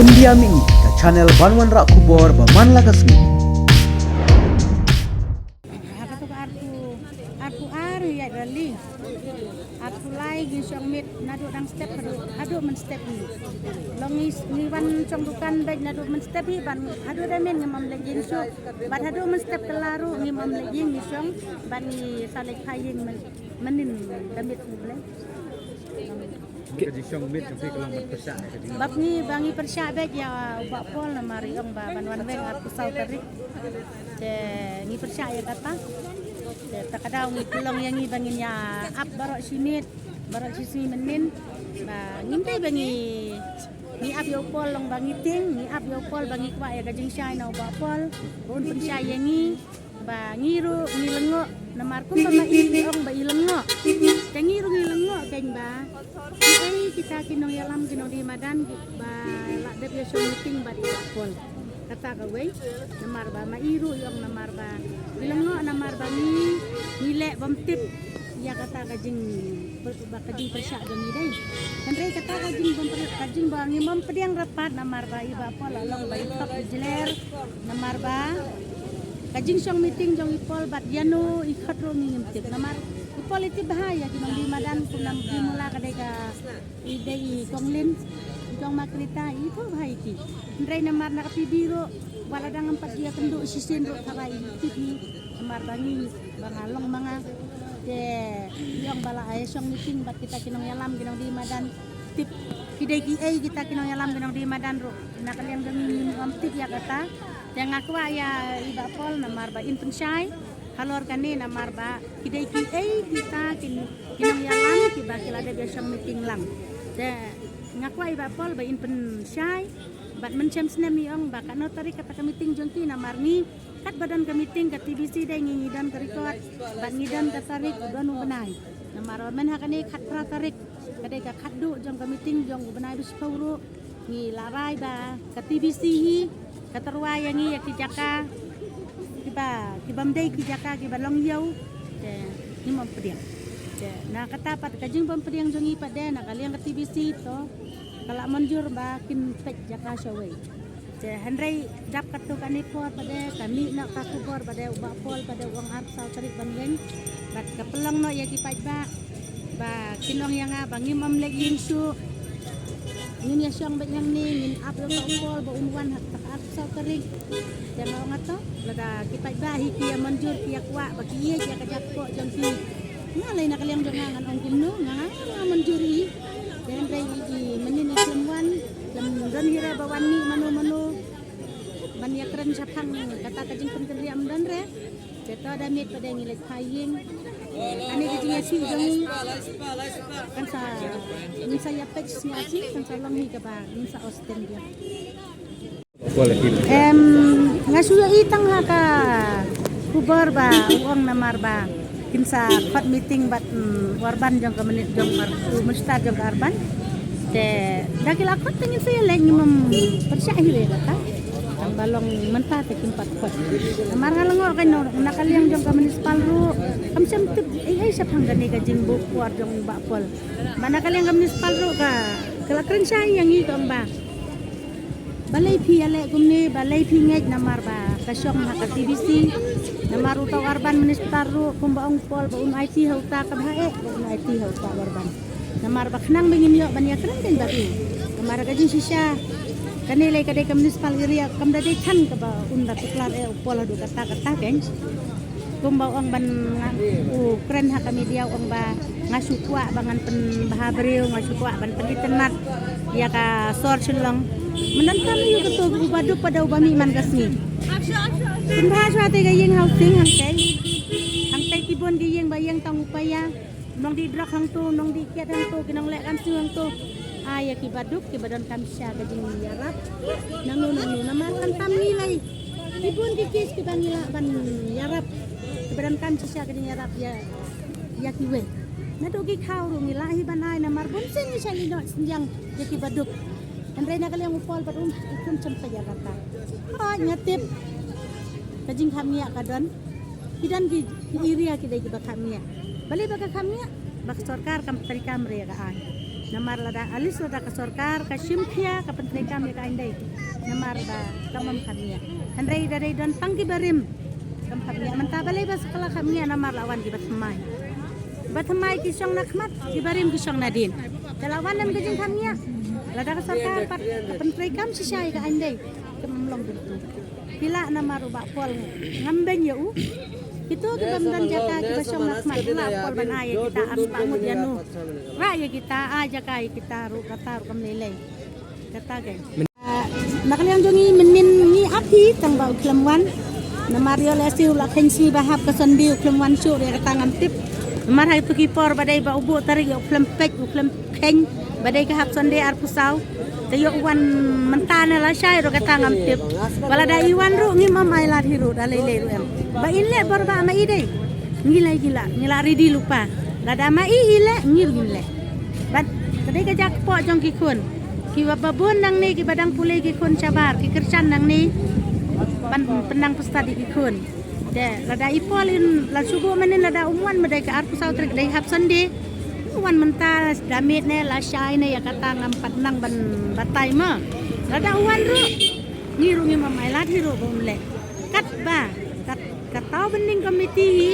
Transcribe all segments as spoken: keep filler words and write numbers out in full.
India Mini, ka channel ban wanrah khubor ba man la ka sngi. Ha kato ka arphew, arphew ar ïaid rally. Arphew lai ngi shong miet naduh dang step haduh, haduh mynstep hi. Long ngi, ngi wan shong dukan beit naduh mynstep hi ban haduh da miet ngim leit ïing shuh. Bad haduh mynstep kylla ruh ngim leit ïing, ngi shong ban ngi sa leit phai ïing myn-, mynnin da miet ngi leit. Ka jingshong miet jong phi ka long ban pyrshah ïa ka jingim. Bad ngi ba ngi pyrshah beit ïa u Bah Paul namar i ong ba ban wan weng arphew saw tarik. Te ngi pyrshah ïa kata. Te ta ka daw ngi pynlong ïa ngi ba ngin ïa ap baroh shi miet, baroh shi sngi mynnin. Ba ngim dei ba ngi, ngi ap ïa u Paul long ba ngi tieng, ngi ap ïa u Paul ba ngi kwah ïa ka jingshai na u Bah Paul. Ba un pynshai ïa ngi. Ba ngi ruh ngi lyngngoh, namar kumba ma i ong ba i lyngngoh. Te ngi ruh ngi lyngngoh kein ba kiei kita ki nongïalam ki nongdie madan kiba la dep ïa shong meeting bad i Bah Paul. Kata kawei, namar ba ma i ruh i ong namar ba i lyngngoh namar ba ngi, ngi leh bym tip ïa kata ka jing, ba ka jingpyrshah jong ngi dei. Hynrei kata ka jing bym pyrshah, ka jing ba ngi bym pdiang ryngkat namar ba i Bah Paul la long ba i thok i jler. Namar ba ka jingshong meeting jong i Paul bad ïano i khot ruh ngi ngim tip. Namar i Paul i tip bha ïa ki nongdie madan, kumba i Mula ka dei ka, i dei i Kong Lin, i Kong Makrita i tip bha ïa ki. Hynrei namar na ka P B ruh ba la dang ngam pat ïakynduh shisien ruh tharai i tip hi. Namar ba ngi ba nga long ma nga. Te i ong ba la ai shong meeting bad kita ki nongïalam ki nongdie madan. Tip ki dei kiei kita ki nongïalam ki nongdie madan ruh. Na ka liang jong ngi ngim tip ïa kata. Te nga kwah ïa i Bah Paul namar ba in pynshai halor kane namar ba ki dei kiei kita ki, ki nongïalam kiba ki la dep ïa shong meeting lang. Te nga kwah i Bah Paul ba in pynshai bad mynshem snem i ong ba katno tarik kata ka meeting jong ki namar ngi katba don ka meeting ka T B C dei ngi, ngi don ka record bad ngi don ka tarik, don u bnai. Namar ba myn ha kane khatphra tarik ka dei ka khatduh jong ka meeting jong u bnai ba shiphew ruh. Ngi la rai ba ka T B C hi ka tyrwa ïa ngi ïa ki jaka kiba, ki bym dei ki jaka kiba long ïew. Te ngim pdiang. Te na kata pat ka jingbym pdiang jong ngi pat de na ka liang ka T B C to ka la mynjur ba kin peit jaka shawei. Te hynrei dap katto katne por pat de ka mih noh ka khubor pat de u Bah Paul pat de u ong arphew saw tarik ban weng. Bad ka pynlong noh ïa ki paidbah ba kin ong ïa nga ba ngim leit ïing shuh. Ngin ïa shong beit hangne, ngin ap ïa u Bah Paul ba un wan ha ka arphew saw tarik. Te nga ong ato, lada ki paidbah hi ki ïa mynjur ki ïa kwah ba ki ïeit ïa ka jakpoh jong ki. Nga lei na ka liang jong nga ngan ong kumno, nga, nga mynjur hi. Te hynrei i, i mynnin i khlem wan, khlem don hi re ba wan mih mano mano ban ïa kren shaphang kata ka jingpynkynriah ym don re. Te to da miet pat de ngi leit phai ïing. Ani ka jingïasih jong ngi kan sa, ngin sa ïa peit sngewsih, kan sa long hi kaba ngin sa osten dia. Em, nga shu ïohi tang ha ka khubor ba u ong namar ba kin sa khot meeting bad, mm, u Urban jong ka mini-, jong ka, u Minister jong ka Urban. Te da ki la khot te ngin sa ïaleit, ngim pyrshah hi re kata. Tang ba long mynta te kim pat khot. Namar nga lyngngoh kein na ka liang jong ka municipal ruh kam shym tip ei ei shaphang kane ka jingbuh por jong u Bah Paul. Ba na ka liang ka municipal ruh ka, ka la kren shai ïa ngi ka ong ba balei phi ïaleh kumne, balei phi ngeit namar ba ka shong ha ka T B C. Namar uta u Urban Minister ruh kumba ong Paul ba un aiti ha uta ka bha eh, ba un aiti ha uta u Urban. Namar ba khnang ba ngin ïoh ban ïakren kein bad u. Namar ka jingshisha kane lei ka dei ka municipal area, kam da dei than kaba un da tuklar eh u Paul haduh katta katta kein. Kumba u ong ban nga, u kren ha ka media u ong ba nga shu kwah ba ngan pynbha briew, nga shu kwah ban pynitynnad ïa ka sor Shillong. Mynta kam ïa kato uba duk pat de uba mih man ka sngi. Pynbha shuwa te ka ïing housing hangtei. Hangtei ki bun ki ïing ba ïeng tang u paia. Nongdih drok hangto, nongdih kiad hangto, ki nongleh kan siew hangto. Ai ïa kiba duk, kiba donkam shisha ka jingïarap. Nangno nangno namar khamtam ngi lei. Ki bun ki case kiba ngi lah ban ïarap. Kiba donkam shisha ka jingïarap ïa, ïa kiwei. Naduh ki khaw ruh ngi lah hi ban ai namar bun sien ngi shah ïehnoh synñiang ïa kiba duk. Hynrei na ka liang u Paul bad um, um shym peit ïa kata. Hooid nga tip ka jingkhapngiah ka don. Ki don ki, ki area ki dei kiba khapngiah. Balei ba ka khapngiah? Ba ka sorkar kam trei kam re ka ai. Namar lada alis lada ka sorkar ka shim khia ka pyntreikam ïa ka ain dei. Namar ba kam kham ïa. Hynrei da dei don tang ki barim. Kam kham ïa mynta balei ba sakala kham ïa namar la wan ki ba thymmai. Ba thymmai ki shong na khmat ki barim ki shong na dien. Te la wan em ka jingkham ïa. Lada ka sorkar pat ka pyntreikam shisha ïa ka ain dei. Kam long dei tu. Phi lah namar u Bah Paul ngam beiñ ïa u. Kito ki bym don jaka ki ba shong na khmat u lah Paul ban ai ïa kita ar spah ngut ïa nu. Ra ïa kita ai jaka ïa kita ruh kata ruh kam lei lei. Kata ke. Na ka liang jong ngi mynnin ngi ap hi tang ba u khlem wan. Namar ïoh lehse u la kheiñ sngi ba hap ka Sunday u khlem wan shuh ïa kata ngam tip. Namar ha kito ki por ba dei ba u buh tarik ïa u khlem peit u khlem kheiñ ba dei ka hap Sunday arphew saw. Te ïoh u wan mynta ne lashai ruh kata ngam tip. Ba lada i wan ruh ngim ai lad hi ruh da lei lei ruh em. Ba in leh bor ba ma i dei. Ngi lei ngi la ngi la ready lypa. Lada ma i i leh ngi ruh ngin leh. Bad ka dei ka jaka kpoh jong ki khun. Ki ba bun nangne ki ba dang pule ki khun shabar ki kyrshan nangne. Ban pynang pynstad ïa ki khun. Te lada i Paul in la shu buh mynnin lada um wan ma dei ka arphew saw tarik dei hap Sunday. Wan mynta da miet ne lashai ne ïa kata ngam pat nang ban batai ma. Lada u wan ruh ngi ruh ngim ai lad hi ruh ba un leh. Katba kat kata u bynning komiti hi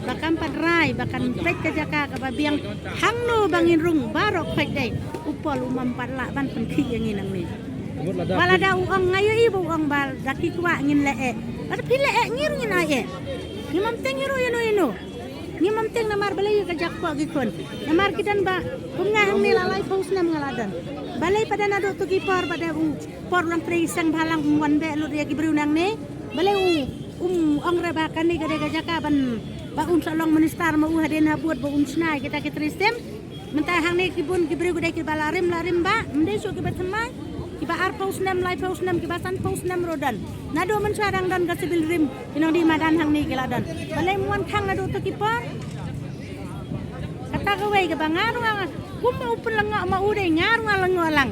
ba kam pat rai ba kan peit ka jaka kaba biang hangno ba ngin rung baroh khoit dei. U Paul um pat lah ban pynkhih ïa ngi nangne. Wat lada u ong nga ïohi ba u ong ba da ki kwah ngin leh eh. Lada phi leh eh ngi ruh ngin ai eh. Ngim am teng ïa ruh ïa no ïa no. Ngim am teng namar balei ïa ka jaka kpoh ki khun. Namar ki don ba kum nga hangne la laiphew snem nga la don. Balei pat naduh tu ki por ba da u por u Nongtrei seng bhalang um wan beh lut ïa ki briew nangne. Balei u um ong re ba kane ka dei ka jaka ban ba un sa long minister ma u hadien habud ba un shna ïa kita ki trei stem. Mynta hangne ki bun ki briew ki dei ki ba la rim la rim ba, ym dei shuh ki ba thymmai, ki ba arphew snem, laiphew snem, ki ba sanphew snem ruh don. Naduh mynshuwa dang don ka civil rim, ki nongdie madan hangne ki la don. Balei ym wan khang naduh tu ki por. Kata kawei kaba nga ruh nga, kum ma u pynlyngngoh ma u dei nga ruh nga lyngngoh lang.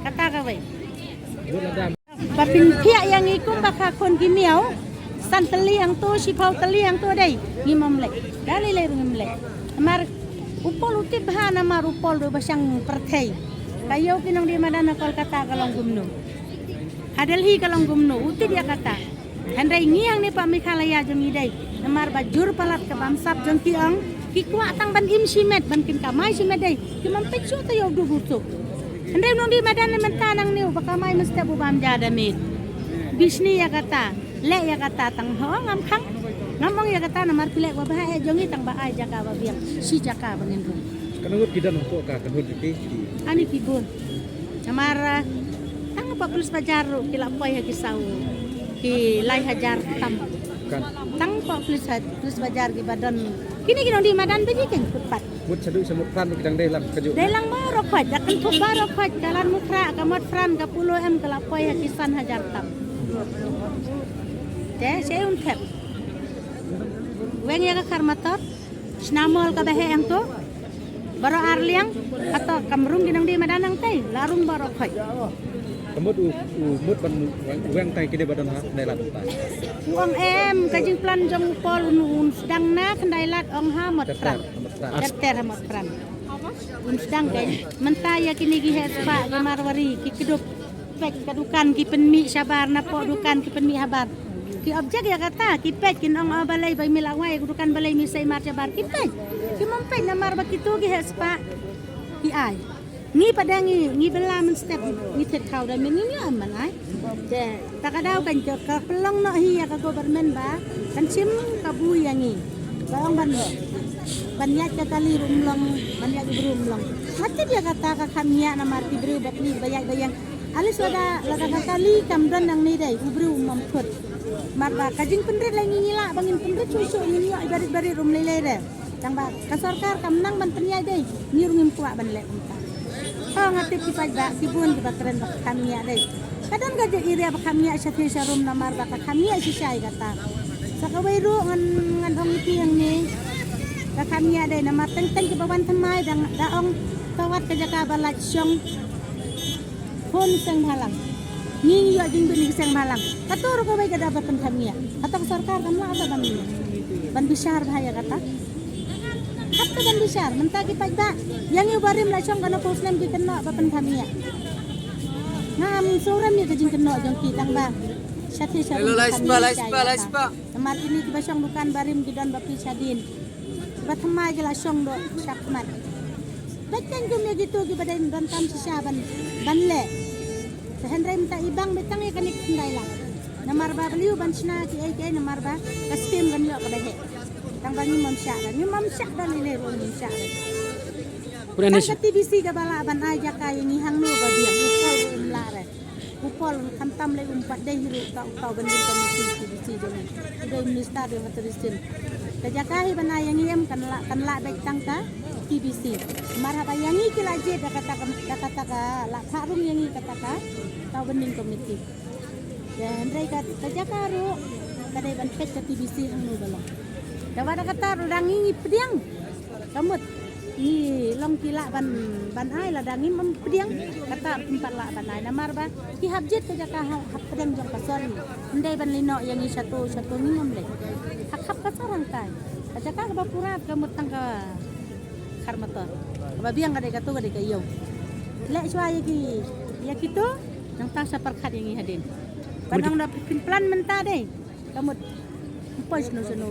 Kata kawei. Ba pynphiah ïa ngi kum ba ka khun ki miaw. San tylli hangto, shiphew tylli hangto dei. Ngim ym leh. Da lei lei ruh ngim leh. Namar u Paul u tip bha namar u Paul ruh ba shang pyrthei. Ka ïew ki nongdie madan ha Kolkata ka long kumno. Ha Delhi ka long kumno. U tip ïa kata. Hynrei ngi hangne pa Meghalaya jong ngi dei. Namar ba jur palat ka bamsap jong ki ong. Ki kwah tang ban im shimet, ban kin kamai shimet dei. Ki ym peit shuh ta ïa u duk u tuk. Hynrei u nongdie madan mynta nangne u ba kamai mynstep u bam ja da miet. Bishni ïa kata, leh ïa kata tang ho ngam khang. Ngam ong ïa kata namar phi leh wa bha eh jong ngi tang ba ai jaka ba biang. Shi jaka ba ngin rung. Katno ngut ki don hapoh ka kynhun jong ki? Ani ki bun. Namar, ah, tang hapoh police bazar ruh ki la poi ha ki saw. Ki lai hajar tam. Kan. Tang hapoh police ha-, police bazar ki ba don. Kine ki nongdie madan ba ji ken kut pat. Mut shaduh sha Motphran ki dang dei lang kajuh. Dei lang baroh khoit, da kynthup baroh khoit, ka Lad Motphran, ka Motphran, ka Polo em ka la poi ha ki san hajar tam. Te, sha un thep. Weng ïa ka khar motor, shna mol kaba heh hangto. Baroh ar liang, hato kam rung ki nongdie madan hangtei, la rung baroh khoit. Ka mut u, u mut ban weng, weng tang kine ba don ha, ne la don ta. U ong em, ka jingplan jong u Paul un, un sdang na, Khyndai Lad ong ha Motphran. Ter ter ha Motphran. Ter ter ha Motphran. Un sdang kein, mynta ïa kine ki heh spah, ki Marwari, ki kdup. Peit ka dukan ki pynmih shabar, na poh dukan ki pynmih habar. Ki object ïa kata, ki peit, kin ong o balei ba mi la wai, ka dukan balei mi sei mar shabar, ki peit. Ki mom peit namar ba kito ki heh spah, ki ai. Ngi pat da ngi, ngi bylla mynstep, ngi thied khaw da mynnin ngi ïoh em ban ai. Te, ta ka daw kan jot ka pynlong noh hi ïa ka government ba kan shim kabu ïa ngi. Ba ong ban, ban ïaid ka kali ruh ym long, ban ïaid u bru ym long. Nga tip ïa kata ka kham ïa namar ki briew ba pli ba ïaid ba ïeng. Alis lada, lada ka kali kam don nangne dei, u briew ym khut. Mar ba ka jingpynrit lei ngi ngi lah ba ngin pynrit shuh shuh ngin ïoh i barit barit ruh ym lei lei de. Tang ba ka sorkar kam nang ban pynïaid dei, ngi ruh ngim kwah ban leh kumta. Ho nga tip ki paidbah ki bun kiba kren ba ka kham ïa dei. Ka don ka jait area ba kham ïa sha phi sha rum namar ba ka kham ïa shisha ïa kata. Sa kawei ruh ngan, ngan ong ïa phi hangne. Ka kham ïa dei namar teng teng kiba wan thymmai da, da ong ka wat ka jaka ba lait shong. Khun seng bhalang. Ngi ngi ïoh jingbit ngi seng bhalang. Kato ruh kawei ka da ba pynkham ïa. Hato ka sorkar kam lah ban, ban bishar bha ïa kata. Hap Ban bishar mynta ki paidbah. Ïa ngi barim la shong kano post name ki kynnoh ba pynkham ïa. Ngam sngewrem ïa ka jingkynnoh jong ki tang ba shatei sha. Hello, lai spa, lai spa, lai spa. Namar kine kiba shong dukan barim ki don ba phi shadien. Ba thymmai ki la shong doh shakhmat. Ba keiñ kum ïa kito kiba dei donkam shisha ban ban leh. Te hynrei mynta i bang ba tang ïa kane ka khyndai lak. Namar ba balei u ban shna kiei kiei namar ba ka skim kan ïoh kaba heh. Tang ba ngim shah da, ngim shah da lei lei ruh ngim shah da. Tang ka T B C kaba lah ban ai jaka ïa ngi hangno ba biang u Paul ruh um lah re. U Paul khamtam lei um pat dei hi ruh ka u Tawbynnin committee T B C jong ngi. U dei minister jong ka tourism. Ka jaka hi ban ai ïa ngi em kan lah, kan lah beit tang ka T B C. Namar haba ïa ngi ki la jied da kata ka, da kata ka lah phah rung ïa ngi kata ka Tawbynnin committee. Ïa, hynrei ka, ka jaka ruh ka dei ban peit ka T B C hangno ba long. Te wat la katta ruh dang ngi pdiang. Ka mut ngi long ki lah ban, ban ai lada ngim pdiang. Katta ruh kim pat lah ban ai namar ba ki hap jied ka jaka ha, hap pdiang jong ka sor ngi. Ym dei ban lehnoh ïa ngi shato shato, ngim leh. Hap hap ka sor hangtai. Ka jaka kaba pura ka mut tang ka khar motor. Kaba biang ka dei kato ka dei ka ïew. Leh shuwa ïa ki, ïa kito nangta sa pyrkhat ïa ngi hadien. Ban ong da pynplan mynta dei. Ka mut ym poi shano shano.